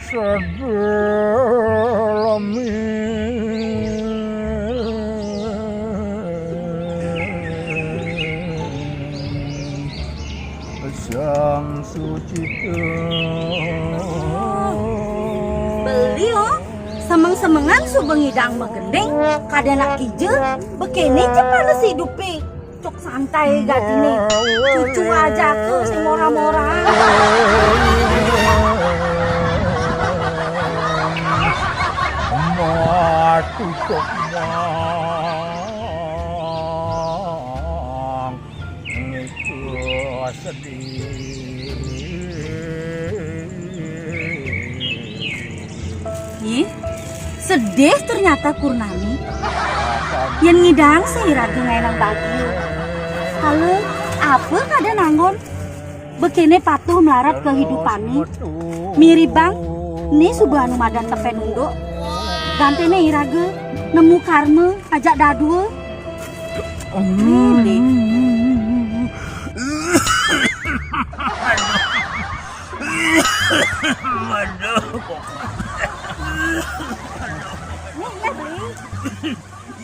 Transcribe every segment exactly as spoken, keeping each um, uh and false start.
Sedelemi Sang Sucita. Beli, oh, semeng-semengan suba ngidang magending, kada nak kija, bekene ja panes idupe. Cuk santai gatiné. Cucu aja aku sing mora-mora. Mati kok mang itu sedih. Ih, sedih ternyata Purnami. Yén ngidang sing iraga ngaénang bagia. Halo, apa kada nanggon? Bekene patuh melarat kehidupané. Miribang, né suba anu madan tepen unduk. Gantene iraga nemu karma ajak dadua. Hmm. Waduh, kok. Nih, iya, Beli.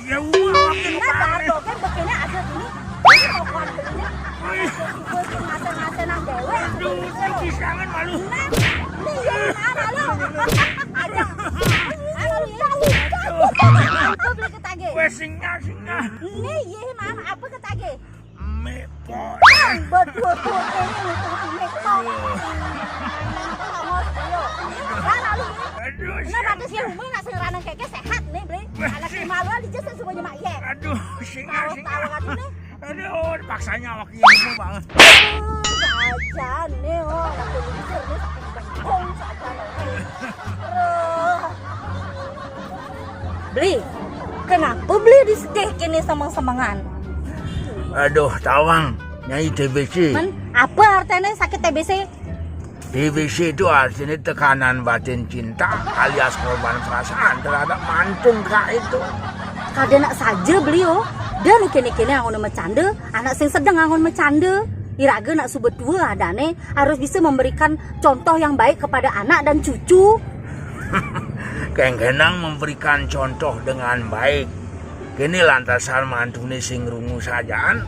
Ya, uang makin Nah, panas. Dardo kan bekene ada ini. Ini rokokan belinya. Gue sih ngase-ngase nang dewe. Aduh, bisa banget malu. Nah, ini iya, nah, malu. Ada. Malu, iya, iya. Gue beli ketage. Wes, singa, singa. Ini iya, nah, apa ketage? Mepon. Betul-betul ini nih, Tuhan, ini kok. Nah, lalu ini. Aduh, Nah, nanti si Rumi nak sing ranang keke sehat nih, Beli. Anak si malu aja sing semuanya mak iya. Aduh, singa, Tahu singa. tahu kan ini. Aduh, paksanya waktu ini banget. Saja nih, oh, lagi mikir nih, saking bengkong saja nih. Aduh. Beli, kenapa Beli disekeh kini semeng-semengan? Aduh, tawang, Nyai T B C. Men, apa artinya sakit T B C? T B C itu artinya tekanan batin cinta alias korban perasaan terhadap mantung kak itu. Kada nak saja Beli, oh. Dia nu kene-kene angon macanda, anak sing sedang angon macanda. Iraga nak suba tua adane harus bisa memberikan contoh yang baik kepada anak dan cucu. Kengkenang memberikan contoh dengan baik. Kini lantasan mantune sing rungu sajaan,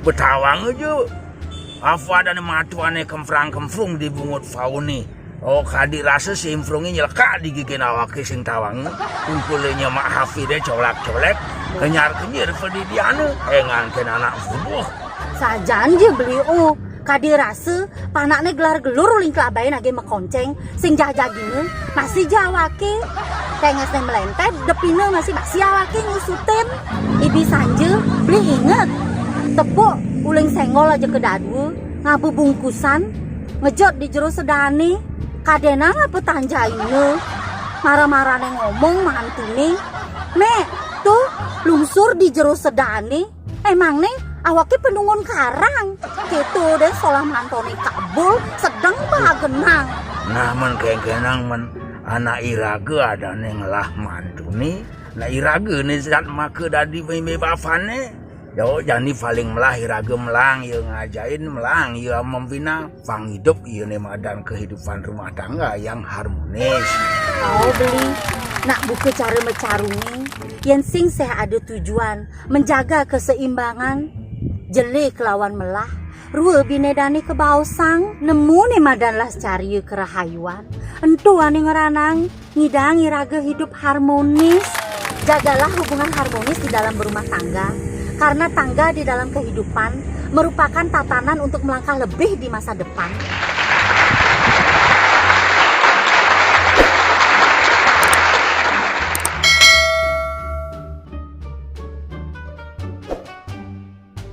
betawang aja. Apa adane matuane kemprang-kemprung di bungut faune. Oh, kadi rasa si imprunge nyelekak di gigi awake sing tawang. Ungkule nyemak hafide colak-colek, kenyar-kenyir pedidiane, engan ken anak bubuh. Sajan je Beli, oh. Kadi rasa panakne gelar gelur uling kelabain age makonceng sing jajagine masih jawake. Tengesne melentet, depine masih masih awake ngusutin. Ibi sanja Beli inget, tepuk uling senggol aja ke dadua, ngabu bungkusan, ngejot di jero sedane. Kadena ngapa tanjaine? Marah-marahne ngomong mantune. Mek, tuh lungsur di jero sedane. Emang nih awake penungun karang. Gitu deh, solah mantone kabul sedang bagenang. Nah, men kengkenang men anak iraga adane ngelah mantune. Nah, iraga ne zat maka dadi mimbe bapane. Yo, jani paling melah iraga melang ya ngajain, melang ya membina pang hidup ya ne madan kehidupan rumah tangga yang harmonis. Oh Beli, nak buka cara mecarunge. Yen sing seh ada tujuan menjaga keseimbangan, jele kelawan melah, rua bine dane kebaosang, nemu ne madan las caria kerahayuan. Entu ane ngeranang ngidang iraga hidup harmonis. Jagalah hubungan harmonis di dalam berumah tangga, karena tangga di dalam kehidupan merupakan tatanan untuk melangkah lebih di masa depan.